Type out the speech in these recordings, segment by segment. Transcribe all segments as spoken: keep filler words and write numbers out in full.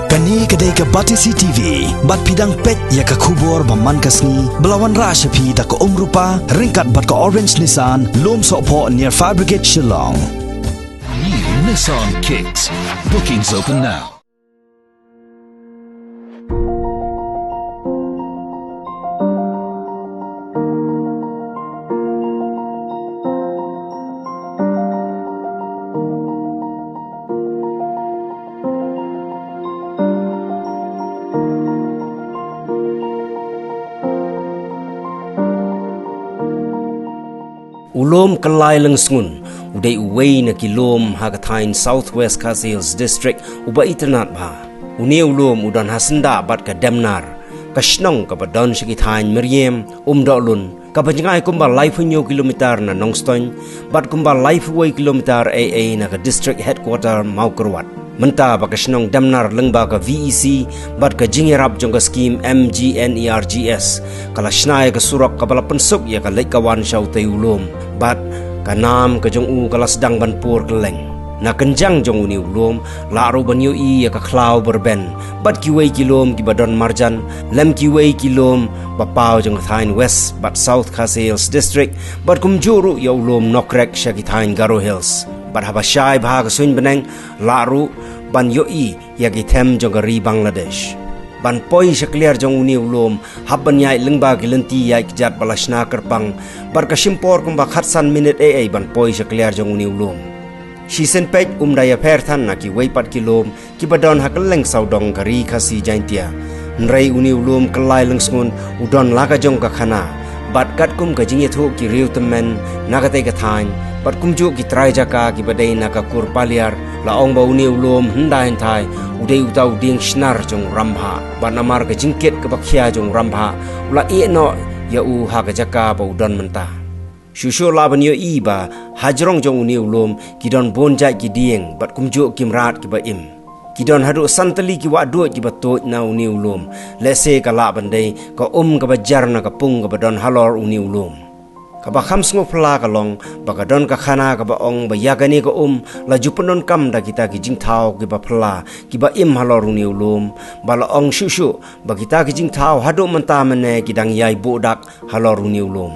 Kane ka dei ka Batesi T V, bad phi dang peit ïa ka khubor ba man ka sngi, ba la wanrah sha phi da ka Umrupa, ryngkat bad ka Orange Nissan, Lumsohphoh near Fire Brigade, Shillong. New Nissan Kicks. Bookings open now. U lum Kyllai Lyngsngun u dei uwei na ki lum ha ka thaiñ South West Khasi Hills District uba itynnad bha. Une u lum u don ha syndah bad ka Demnar, ka shnong kaba don sha ki thaiñ Myriem, Umdohlun, kaba jngai kumba laiphew hynñiew kilometer na Nongstoiñ, bad kumba laiphew wei kilometer ei ei na ka District Headquarter Mawkyrwat. Mynta ba ka shnong Demnar lyngba ka V E C bad ka jingïarap jong ka skhim M G N E R G S ka la shna ïa ka surok kaba la pynsuk ïa ka leit ka wan sha utei u lum, bad ka nam ka jong u ka la sdang ban pur kylleng. Na kynjang jong une u lum lah ruh ban ïohi ïa ka khlaw ba rben bad kiwei ki lum kiba don marjan, lem kiwei ki lum ba paw jong ka thaiñ West bad South Khasi Hills District, bad kumjuh ruh ïa u lum Nokrek sha ki thaiñ Garo Hills. Bad haba shai bha ka suiñ bneng lah ruh ban ïohi ïa ki them jong ka ri Bangladesh. Ban poi sha kliar jong une u lum hap ban ïaid lyngba ki lynti ïaid kjat ba la shna kyrpang, bad ka shim por kumba khatsan minit ei ei ban poi sha kliar jong une u lum. Shisien peit um da ïapher than na kiwei pat ki lum kiba don ha kylleng sawdong ka ri Khasi Jaiñtia. Hynrei une u lum Kyllai Lyngsngun u don la ka jong ka khana, bad katkum ka jingïathuh ki riew tymmen na katei ka thaiñ bad kumjuh ki trai jaka kiba dei na ka kur Paliar, la ong ba une u lum hyndai hynthai u dei uta u dieng shnar jong u Rangbah, bad namar ka jingkit kaba khia jong u Rangbah u la ïeh noh ïa u ha ka jaka ba u don mynta. Shuh shuh lah ban ïohi ba hajrong jong une u lum ki don bun jait ki dieng bad kumjuh ki mrad kiba im. Ki don haduh san tylli ki wahduid kiba tuid na une u lum. Lehse ka lah ban dei ka um kaba jar na ka pung kaba don halor une u lum. Kaba kham sngewphylla ka long ba ka don ka khana kaba ong ba ïa kane ka um la ju pyndonkam da kita ki jingthaw kiba phylla kiba im halor une u lum, ba la ong shuh shuh ba kita ki jingthaw haduh mynta mynne ki dang ïai buh dak halor une u lum.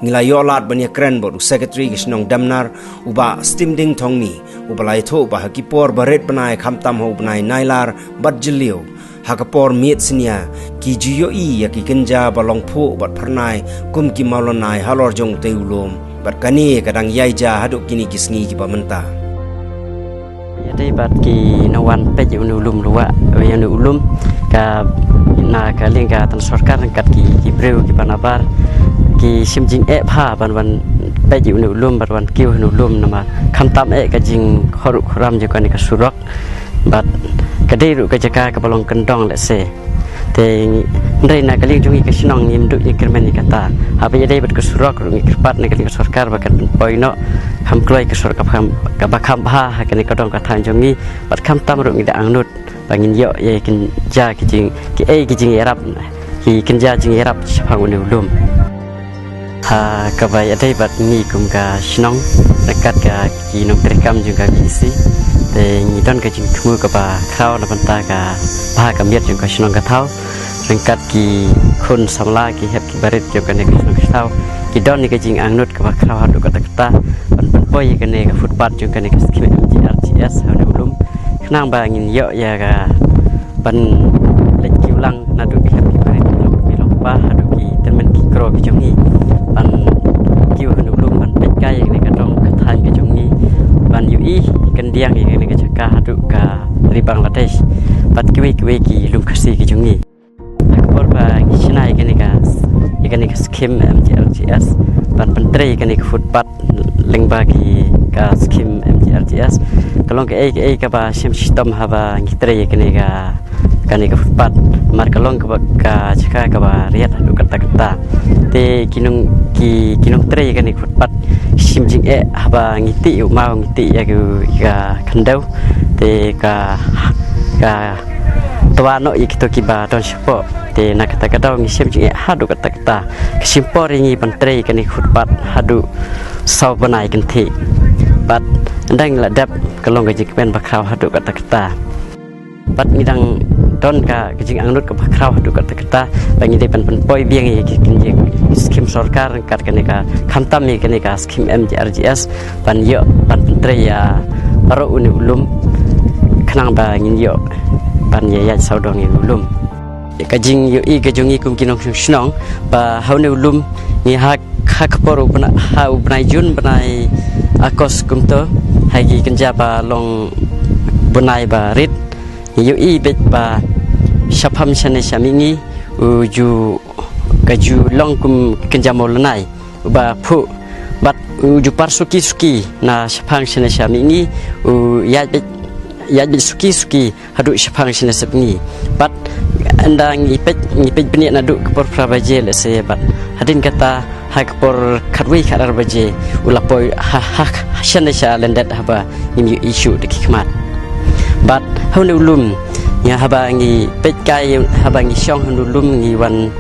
Ngi la ïoh lad ban ïakren bad u Secretary ka shnong Demnar, u Bah Stimding Thongni, uba la ïathuh ba ha ki por barit bnai khamtam ha u bnai Nailar bad Jylliew, ha ka por miet synñia, ki ju ïohi ïa ki kynja ba long phuh bad phyrnai kum ki mawlynnai halor jong utei u lum, bad kane ka dang ïai jia haduh kine ki sngi kiba mynta. Ïa dei bad ki nongwan peit ïa une u lum ruh, ïa une u lum ka na ka liang ka tnat sorkar ryngkat ki, ki briew kiba nabar ki shim jingeh bha ban wan peit ïa une u lum bad wan kiew ha une u lum namar khamtam eh ka jingkhuram jong kane ka surok. Bad ka dei ruh ka jaka kaba long kyndong lehse. Te hynrei na ka liang jong ngi ka shnong ngim duh ïa kyrmen ïa kata. Haba ïa dei bad ka surok ruh ngi kyrpad na ka liang ka sorkar ba kan pynpoi noh kham kloi ka surok kaba kham, kaba kham bha ha kane ka dong ka thaiñ jong ngi. Bad khamtam ruh ngi da angnud ba ngin ïoh ïa ki kynja ki jing, ki ei ki jingïarap, ki kynja jingïarap shaphang une u lum. Ha kaba ïadei bad ngi kum ka shnong, ryngkat ka ki nongtrei kam jong ka V E C, te ngi don ka jingthmu kaba khraw na bynta ka bha ka miat jong ka shnong ka thaw. Ryngkat ki khun samla, ki hep ki barit jong kane ka shnong ka thaw, ki don ïa ka jingangnud kaba khraw haduh katta katta ban pynpoi ïa kane ka footpath jong kane ka skhim M G R G S ha une u lum, khnang ba ngin ïoh ïa ka ban leit kiew lang naduh ki hep ki barit, ki long kmie long kpa haduh ki tymmen ki kro ki jong ngi, ban kiew ha une u lum ban peit kai ïa kane ka dong ka thaiñ ka jong ngi, ban ïohi kyndiang ïa kane ka jaka haduh ka ri Bangladesh bad kiwei kiwei ki lum Khasi ki jong ngi. Ha ka por ba ngi shna ïa kane ka, ïa kane ka skhim M G R G S ban pyntrei ïa kane ka footpath lyngba ki ka skhim M G R G S, ka long kaei kaei kaba shem shitom haba ngi trei ïa kane ka kane ka footpath, namar ka long kaba ka jaka kaba riat haduh katta katta. Te ki nong, ki, ki nongtrei kane ka footpath ki shim jingeh haba ngi tih ïa u maw, ngi tih ïa ka, ka khyndew, te ka, ka twa noh ïa kito kiba don shapoh. Te na kata ka daw ngi shim jingeh haduh katta katta. Ka shim por ïa ngi ban trei kane ka footpath haduh saw bnai kynthih. Bad ynda ngi la dep, ka long ka jingkmen bakhraw haduh katta katta. Bad ngi dang don ka, ka jingangnud kaba khraw haduh katta katta, ba ngi dei ban pynpoi biang ïa ki, ki, ki skim sorkar, kat kane ka, khamtam ïa kane ka skim M G R G S, ban ïoh ban pyntrei ïa baroh une u lum, khnang ba ngin ïoh ban ïa ïaid sawdong ïa une u lum. Ka jingïohi ka jong ngi kum ki nongshong shnong, ba ha une u lum ngi ha, ha ka por u bnai, ha u bnai Jun, bnai August kumto, ha ki kynja ba long bnai ba rit, ngi ïohi beit ba shaphang shane sha mihngi u ju, ka ju long kum kynja mawlynnai uba phuh, bad u ju par suki suki na shaphang shane sha mihngi, u ïaid beit, ïaid beit suki suki haduh shaphang shane sha mihngi. Bad ynda ngi peit, ngi peit bniah naduh ka por phra baje lehse, bad hadien kata ha ka por khatwei khatar baje u la poi ha, ha, ha shane sha lyndet haba ngim ïohi shuh da ki khmat. Bad ha une u lum, ïa haba ngi peit kai, haba ngi shong ha une u lum, ngi wan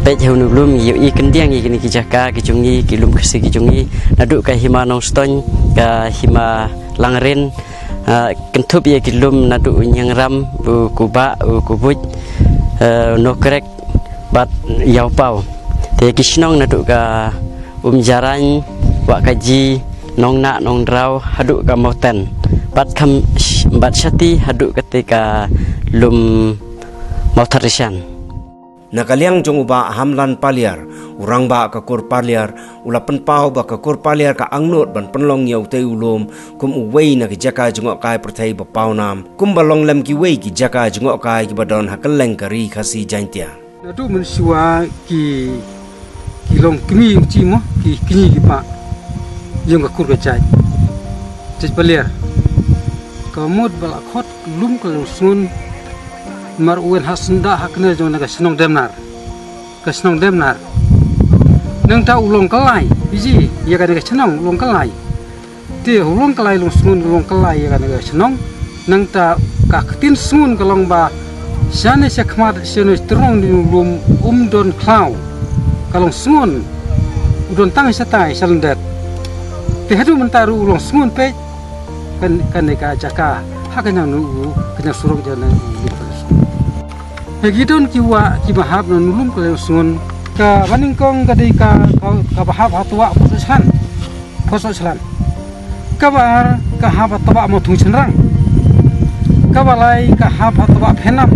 peit ha une u lum, ngi ïohi khyndiat ïa kine ki jaka ki jong ngi, ki lum Khasi ki jong ngi, naduh ka hima Nongstoiñ, ka hima Langrin, ah, kynthup ïa ki lum naduh u Ñiangram, u Kubah, u Kubuid, eh, Nokrek, bad Ïawpaw. Te ki shnong naduh ka Umjaraiñ, Wahkaji, Nongnah, Nongdraw, haduh ka Mawten. Bad kham, bad shati haduh kata ka lum Mawthadraishan. Na ka liang jong u Bah Hamlan Paliar, u rangbah ka kur Paliar, u la pynpaw ba ka kur Paliar ka angnud ban pynlong ïa utei u lum kum uwei na ki jaka jngohkai pyrthei ba pawnam, kumba long lem kiwei ki jaka jngohkai kiba don ha kylleng ka ri Khasi Jaiñtia. Naduh mynshuwa ki, ki long kmie, ki mo, ki kñi ki kpa jong ka kur ka jait, jait Paliar. Ka mut ba la khot lum Khlainungsngun, namar u wan ha syndah ha kane jong kane ka shnong Demnar. Ka shnong Demnar. Nangta u long kyllai, iji, ïa kane ka shnong u long kyllai. Te u long kyllai Khlainungsngun, u long kyllai ïa kane ka shnong. Nangta ka ktien Sngun ka long ba shane shakhmat, shane tyrong une u lum um don khlaw. Ka long Sngun. U don tang shatai sha lyndet. Te haduh mynta ruh u long Sngun peit. Kan, kane ka jaka ha ka ñiang nu u, ka ñiang surok jong u lum Khlainungsngun. Ki don ki wah kiba hap na u lum Khlainungsngun. Kaba nyngkong ka dei ka, ka, kaba hap ha Twa Phosoh Shlan. Phosoh Shlan. Kaba ar ka hap ha Twa Mawthung Shynrang. Kaba lai ka hap ha Twa Phenam.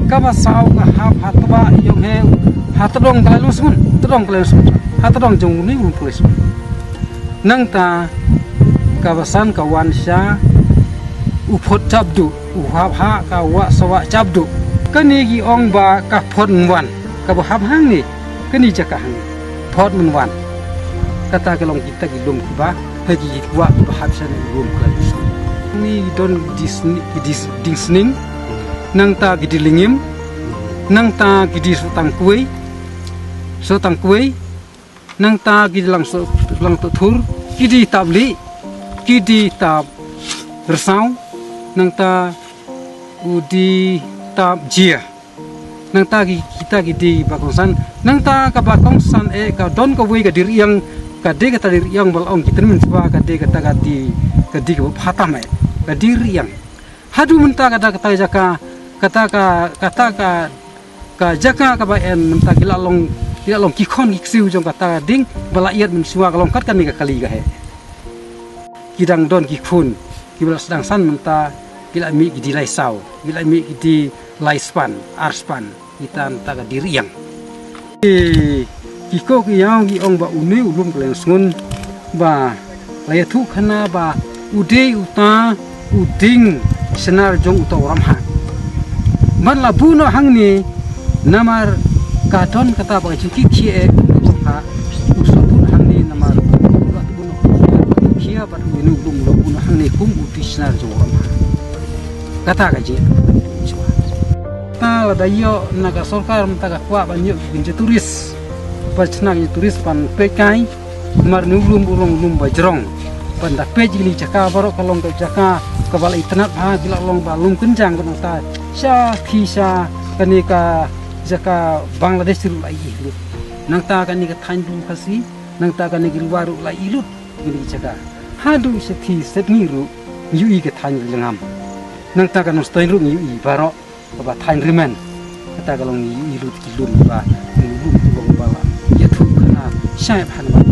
Kaba saw ka hap ha Twa Ïonghe, ha Tdong Khlainungsngun. Tdong Khlainungsngun. Ha tdong jong une u lum Khlainungsngun. Nangta kaba san ka wan sha u Phot Chapduh, u hap ha ka Wah Sawah Chapduh. Kane ki ong ba ka Phot Mynwan, kaba hap hangne, kane jaka hangne, Phot Mynwan. Kata ka long kita ki lum kiba, ha ki wah kiba hap sha u lum Khlainungsngun. Ngi don ki dis-, ki dis-, dieng sning, nangta ki dieng lingim, nangta ki dieng sotang kuwei, sotang kuwei, nangta ki dieng langso-, langtohthur, ki dieng taplih, ki dieng tap rsaw, nangta u dieng tap jia. Nangta ki, kita ki dieng ba kongsan, nangta kaba kongsan eh ka don kawei ka dieng riang, ka dei kata dieng riang ba la ong kita mynshwa, ka dei kata ka dieng, ka dieng kaba phatam eh, ka dieng riang. Haduh mynta kata, kata jaka, kata ka, kata ka, ka jaka kaba en mynta ki la long, ki la long ki khon ki ksiew jong kata ka dieng ba la ïaid mynshuwa ka long kat kane ka kali ka heh. Ki dang don ki khun kiba la sdang san mynta ki la mih ki dieng lai saw, ki la mih ki dieng lai span, ar span. Kita nta ka dieng riang. Ki, ki kok ki ïaw ki ong ba une u lum Khlainungsngun ba la ïathuhkhana ba u dei uta u dieng shnar jong uta u Ramha. Ban la buh noh hangne namar ka don kata ba ka jingkitkhlieh eh u Ramha, u shu buh hangne namar u la buh noh u khia bad une u lum la buh noh hangne kum u dieng shnar jong u Ramha. Kata ka jingkitkhlieh. Ta lada ïoh na ka sorkar mynta ka kwah ban ïoh ki jingïa tourist. Ba chna ki jingïa tourist ban peit kai. Namar une u lum u long u lum ba jrong. Ban da peit ïa kine ki jaka baroh ka long ka jaka kaba la itynnad bha, ki la long ba lum kynjang, nangta sha ki sha kane ka jaka Bangladesh ruh la ïohi lut. Nangta kane ka thaiñ Lum Khasi, nangta kane ka Ri Wai ruh la ïohi lut kine ki jaka. Haduh sha ki Sepngi ruh ngi ïohi ka thaiñ Ri Lyngngam. Nangta ka Nongstoiñ ruh ngi ïohi baroh. Kaba thaiñ Rimen. Kata ka long ngi ïohi lut ki lum ba, ngi lum ki lum ba la ïathuh khana shai bha namar